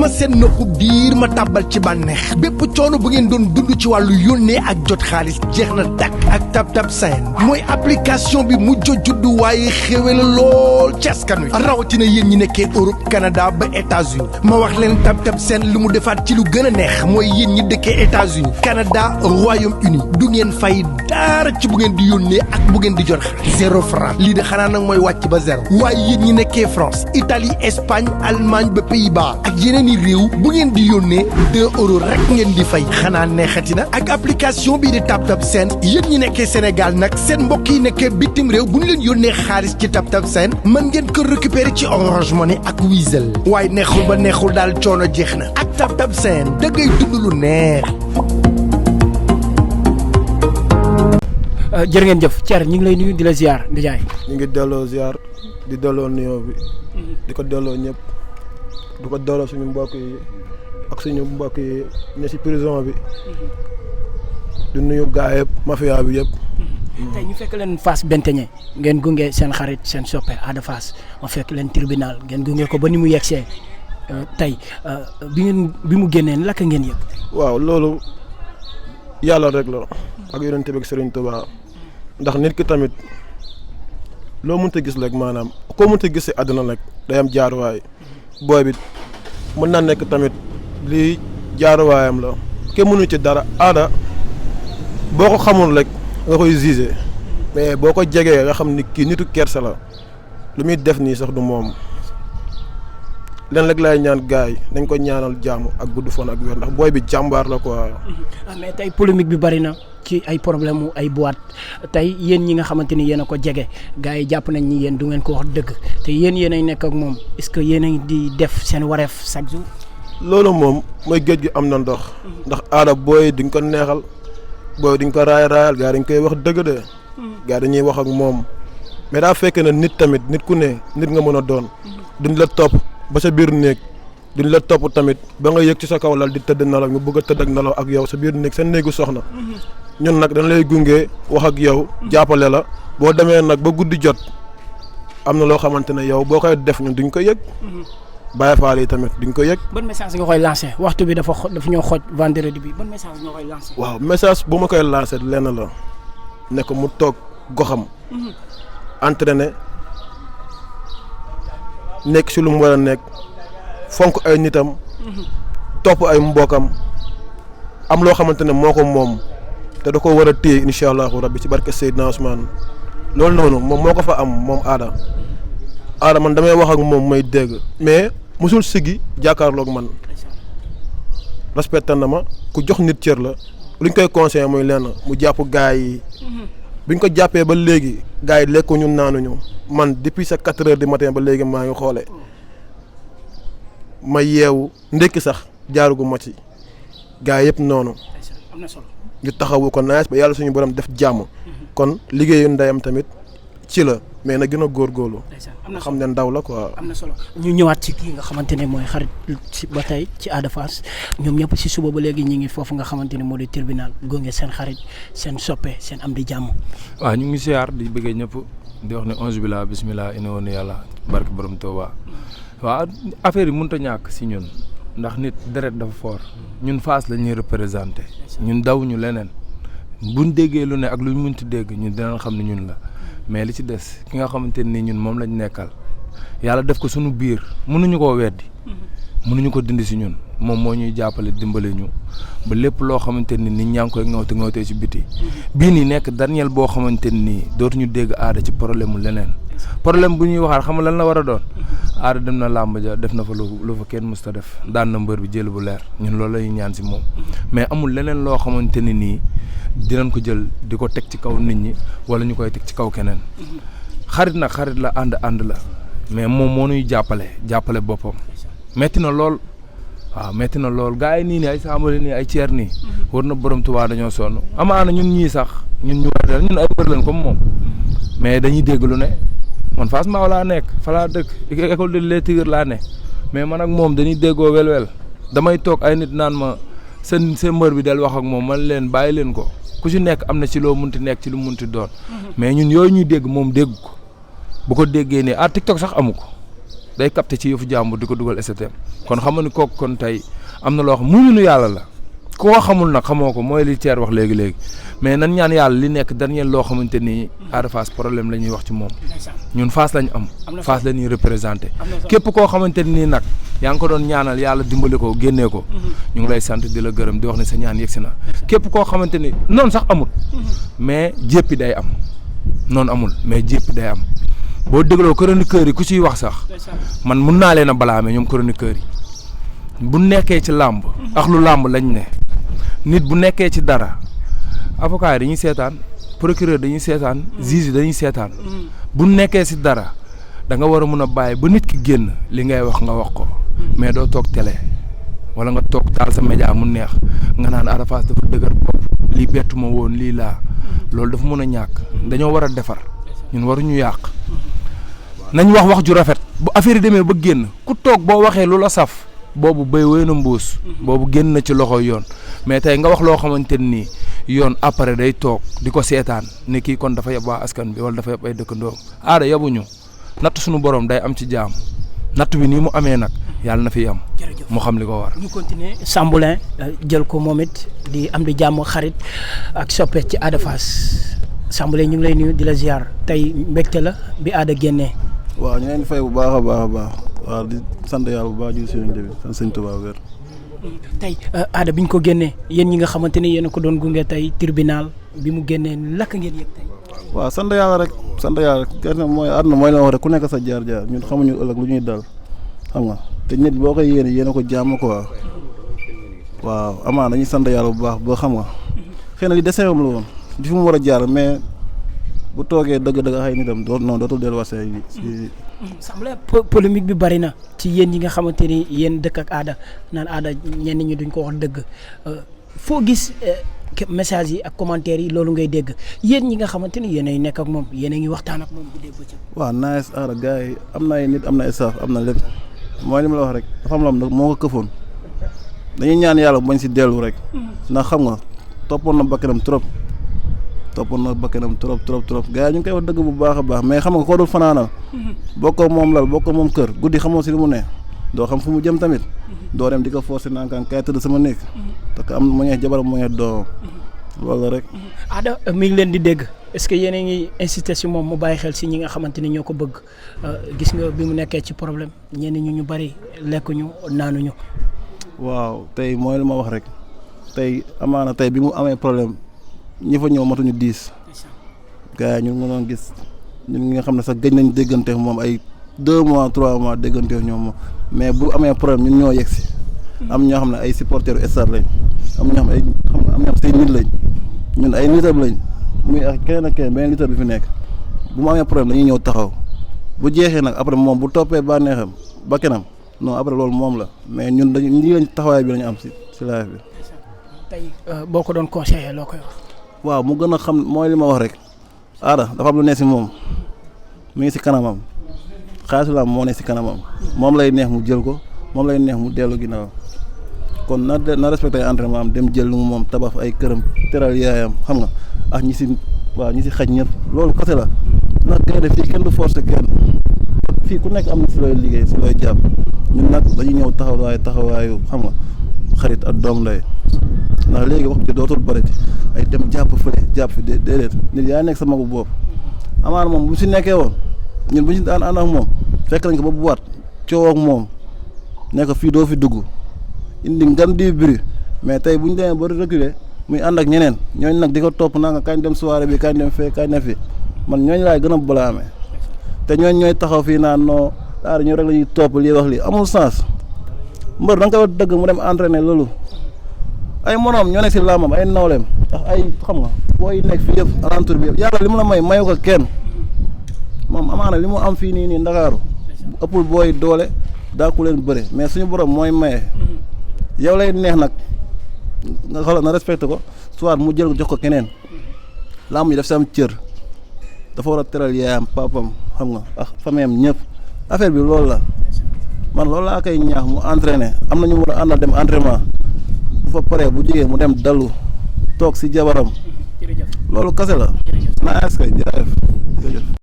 ma seen nopp biir ma tàbbal ci bànneex bépp coono bu ngeen doon dund ci wàllu yónnee ak jot xaalis jeex na dakk ak TapTap Send mooy application bi mujj juddu waaye xéwé la lool ci askan wi rawatina yéen ñi nekkee Europe Canada ba États-Unis ma wax leen TapTap Send lu mu defaat ci lu gën a neex mooy yéen ñi dëkkee États-Unis Canada Royaume-Uni du ngeen fay dara ci bu ngeen di yónnee ak bu ngeen di jot xaalis 0 franc lii de xanaa nag mooy wàcc ba zéro waaye yéen ñi nekkee France Italie Espagne Allemagne ba Pays-Bas ak yeneen i réew bu ngeen di yónnee 2 euros rek ngeen di fay xanaa neexati na ak application bii di TapTap Send yéen ñi nekkee Sénégal nag seen mbokk yi nekkee bitim réew bu ñu leen yónnee xaalis ci TapTap Send mën ngeen ko récupérer ci Orange Money ak Wizall waaye neexul ba neexul daal coono jeex na ak TapTap Send da ngay dund lu neex. jërë ngeen jëf Thierre ñu ngi lay nuyu di la ziar Ndiaye. ñu ngi delloo ziar di delloo nuyoo bi di ko delloo ñëpp di ko delloo suñu mbokk yi ak suñu mbokk yi ne ci prison bi di nuyu gaa yëpp mafia bi yëpp. tey ñu fekk leen Fass Benteñe ngeen gunge seen xarit seen soppe Ada Fass ma fekk leen tribunal ngeen gunge ko ba ni mu yegsee tey bi mu génnee lakk ngeen yëg. waaw loolu yàlla rek la ak yonent bi ak Serigne Touba ndax nit ki tamit loo mënta gis rek maanaam koo mënta gis si àdduna rek day am jaaruwaay booy bi mën naa nekk tamit lii jaaruwaayam la kenn mënu ci dara Ada boo ko xamul rek nga koy gisé mais boo ko jegee nga xam ni kii nitu kersa la lu muy def nii sax du moom leen rek laay ñaan gaay nañ ko ñaanal jàmm ak gudd fan ak wér ndax booy bi jàmbaar la quoi. mais tey polémique bi bari na ci ay problème mu ay boîte tey yéen ñi nga xamante ni yéen a ko jege gars yi jàpp nañ ni yéen du ngeen ko wax dëgg te yéen ay nekk ak moom est-ce que yéen a ngi di def seen wareef chaque jour. loolu moom mooy géej gi am na ndox ndax Ada booy di nga ko neexal booy di nga ko raayal gars dañ koy wax dëgg de gars dañuy wax ak moom mais daa fekk na nit tamit nit ku ne nit nga mën a doon duñ la topp ba sa biir néeg duñ la topp tamit ba nga yëg ci sa kaw lal di tëdd nelaw nga bëgg a tëdd ak nelaw ak yow sa biir néeg sa néegu soxna ñun nag dañ lay gunge wax ak yow jàppale la boo demee nag ba guddi jot am na loo xamante ne yow boo koy def ñun duñ ko yëg Baye Fall yi tamit duñ ko yëg. ban message nga koy lancé waxtu bi dafa ñoo xooj vendredi bi ban message nga koy lancé. waaw message bu ma koy lancé lenn la ne ko mu toog goxam entraîné nekk si lu mu war a nekk fonk ay nitam topp ay mbokam am loo xamante ne moo ko moom te da ko war a téye incha allahu rabbi ci barke Seydina Ousmane loolu noonu moom moo ko fa am moom Ada man damay wax ak moom may dégg mais mosul siggi jàkkaarloog man respecté na ma ku jox nit cër la luñ koy conseillé muy lenn mu jàpp gaay yi biñ ko jàppee ba léegi gaay yi lekkuñu naanuñu man depuis sa 4 heures du matin ba léegi maa ngi xoole ma yeewu ndekki sax jaarugu ma ci gaay yëpp noonu ñu taxawu ko naaj ba yàlla suñu borom def jàmm kon liggéeyu ndeyam tamit ci la mais na gën a góorgóorlu xam ne ndaw la quoi. am na solo ñu ñëwaat ci kii nga xamante ne mooy xarit ci ba tey ci Ada Fass ñoom ñëpp si suba ba léegi ñu ngi foofu nga xamante ne moo di tribunal gunge seen xarit seen soppe seen am di jàmm. waaw ñu ngi siyaar di bëggee ñëpp di wax ne onze billah bismillah ina woon yàlla barke borom Touba waaw affaire yi mënut a ñàkk si ñun ndax nit deret dafa fort ñun Fass la ñuy représenté ñun daw ñu leneen buñ déggee lu ne ak luñ mënti dégg ñun dinañ xam ne ñun la. mais li ci des ki nga xamante ni ñun moom lañ nekkal yàlla def ko suñu biir mënuñu koo weddi mënuñu ko dindi si ñun moom moo ñuy jàppale dimbale ñu ba lépp loo xamante ni nit ñaa ngi koy ŋawtee si biti bii nii nekk dernier boo xamante ni dootuñu dégg Ada ci problème mu leneen problème bu ñuy waxaat xam nga lan la war a doon Ada dem na làmb ja def na fa lu fa kenn musta def daan na mbër bi jël bu leer ñun loolu la ñuy ñaan si moom mais amul leneen loo xamante ni nii dinañ ko jël di ko teg ci kaw nit ñi wala ñu koy teg ci kaw keneen xarit nag xarit la ànd la mais moom moo ñuy jàppale boppam metti na lool waaw metti na lool gars yi nii nii ay Sambale nii ay Thier nii war na borom Tuubaa dañoo sonn amaana ñun ñii sax ñun ñu war ñun ay mbër lañ comme moom mais dañuy dégg lu ne man Fass Mbao laa nekk fa laa dëkk école de les Tigres laa ne mais man ak moom dañuy déggoo wel damay toog ay nit naan ma seen mbër bi del wax ak moom man leen bàyyi leen ko ku ci nekk am na ci loo munti nekk ci lu munti doon mais ñun yooyu ñuy dégg moom dégg ko bu ko déggee ne TikTok sax amu ko day capté ci yëfu jàmbur di ko dugal STM kon xam nga ni kooku kon tey am na loo xam muñu yàlla la koo xamul nag xamoo ko mooy li Thier wax léegi mais nan ñaan yàlla li nekk dernier loo xamante ni Ada Fass problème la ñuy wax ci moom ñun Fass lañ am Fass la ñuy représenté képp koo xamante nii nag yaa ngi ko doon ñaanal yàlla dimbali ko génnee ko ñu ngi lay sant di la gërëm di wax ne sa ñaan yegsi na képp koo xamante ni noonu sax amul mais jéppi day am noonu amul mais jéppi day am boo dégloo chroniqueurs yi ku ciy wax sax man mun naa leen a balaame ñoom chroniqueurs yi bu nekkee ci làmb ak lu làmb lañ ne nit bu nekkee ci dara avocat yi dañuy seetaan procureur dañuy seetaan juge yi dañuy seetaan bu nekkee ci dara da nga war a mun a bàyyi ba nit ki génn li ngay wax nga wax ko mais doo toog télé wala nga toog taal sa média mu neex nga naan Ada Fass dafa dëgër bopp lii bettu ma woon lii laa loolu dafa mën a ñàkk dañoo war a defar ñun waruñu yàq nañ wax ju rafet bu affaire yi demee ba génn ku toog boo waxee lu la saf boobu béy wéy na mbuus boobu génn na ci loxo yoon mais tey nga wax loo xamante nii yoon après day toog di ko seetaan ne kii kon dafa yeb waa askan bi wala dafa yeb ay dëkkandoom Ada yabuñu natt suñu borom day am ci jaam natt bi nii mu amee nag yàlla na fi am mu xam li ko war. ñu continuer Samboulin jël ko moom it di am di jàmm xarit ak soppe ci Ada Fass Samboulin ñu ngi lay nuyu di la ziar tey mbégte la bi Ada génnee. waaw ñu leen di fay bu baax a baax waaw di sant yàlla bu baax di si yéen bi sant sëñ Tuubaa wér. tey Ada bi ñu ko génnee yéen ñi nga xamante ni yéen a ko doon gunge tey tribunal bi mu génnee lakk ngeen yëg tey. waaw sant yàlla rek gerte mooy àdduna mooy la wax rek ku nekk sa jaar-jaar ñun xamuñu ëllëg lu ñuy dal xam nga te nit boo koy yéene ko jàmm quoi waaw amaan dañuy sant yàlla bu baax ba xam nga xëy na li deseewam la woon di fi mu war a jaar mais bu toogee dëgg-dëgg ay nitam dootul delluwaat si. Samboulin polémique bi bari na ci yéen ñi nga xamante ni yéen dëkk ak Ada naan Ada ñenn ñi duñ ko wax dëgg foo gis message yi ak commentaires yi loolu ngay dégg yéen ñi nga xamante ni yéen ay nekk ak moom yéen a ngi waxtaan ak moom bu dee bëccëg. waaw nice Ada gars yi am na ay nit am na ay staff am na lépp mooy li ma la wax rek dafa am nag moo ko këfoon dañuy ñaan yàlla bañ si dellu rek ndax xam nga toppoon na bakkanam trop gars yi ñu ngi koy wax dëgg bu baax a baax mais xam nga koo dul fanaanal bokkoo moom lal bokkoo moom kër guddi xamoo si li mu ne doo xam fu mu jëm tamit doo dem di ko forcer naan kay tëdd sama néeg parce que am mu ngi jabaram mu ngi doomam loolu rek. Ada mi ngi leen di dégg est-ce que yéen a ngi insister si moom mu bàyyi xel si ñi nga xamante ni ñoo ko bëgg gis nga bi mu nekkee ci problème ñenn ñu bari lekkuñu naanuñu. waaw tey mooy li ma wax rek tey amaana tey bi mu amee problème ñi fa ñëw matuñu 10 gars yi ñun mënoon gis ñun ñi nga xam ne sax gëj nañ déggante moom ay 2 mois 3 mois déggante ñoom mais bu amee problème ñun ñoo yegsi am ñoo xam ne ay supporters stade lañ am ñoo xam ne ay xam nga am ñoo xam say nit lañ ñun ay nitam lañ muy ak keneen ak keneen beneen litre bi fi nekk bu mu amee problème dañuy ñëw taxaw bu jeexee nag après moom bu toppee bànneexam ba kenam non après loolu moom la mais ñun dañu lii lañ taxawaay bi lañu am si live bi. tey boo ko doon conseillé loo koy wax. waaw mu gën a xam mooy li ma wax rek Ada dafa am lu ne si moom mi ngi si kanamam xaalisu la moo ne si kanamam moom lay neex mu jël ko moom lay neex mu dellu ginnaaw kon na respecté ay entraînement am dem jël lu mu moom tabax ay këram teral yaayam xam nga ak ñi si xaj ñëpp loolu kese la nag gay def fii kenn du forcer kenn fii ku nekk am na si looy liggéey si looy jàpp ñun nag dañuy ñëw taxawaayu xam nga xarit ak doom lay ndax léegi wax bi dootul bëreeti ay dem jàpp fële jàpp fi déedéet nit yaa nekk sa magu bopp amaana moom bu si nekkee woon ñun bu ñu daan ànd ak moom fekk nañ ko ba bu waat coowoo ak moom nekk fii doo fi dugg indi ngan di bruit mais tey bu ñu demee ba reculer muy ànd ak ñeneen ñooñu nag di ko topp naa nga kañ dem soirée bi kañ dem fee kañ ne fi man ñooñu laay gën a balaame te ñooñu ñooy taxaw fii naan non daal ñu rek la ñuy topp lii wax lii amul sens mbër da nga koy wax dëgg mu dem entraîner loolu ay monoom ñoo nekk si làmbam ay nawleem ndax ay xam nga booy nekk fii yëpp alentour bi yëpp yàlla li mu la may mayu ko kenn moom amaana li mu am fii nii Ndakaaru ëppul booy doole daa ku leen bëre mais suñu borom mooy maye yow lay neex nag nga xoolal na respecté ko soit mu jël ko jox ko keneen làmb yi daf si am cër dafa war a teral yaayam papam xam nga ak fameem ñëpp affaire bi loolu la man loolu laa koy ñaax mu entraîné am na ñu war a àndal dem entraînement bu fa paree bu jógee mu dem dallu toog si jabaram loolu kase la naa est-ce que jërëjëf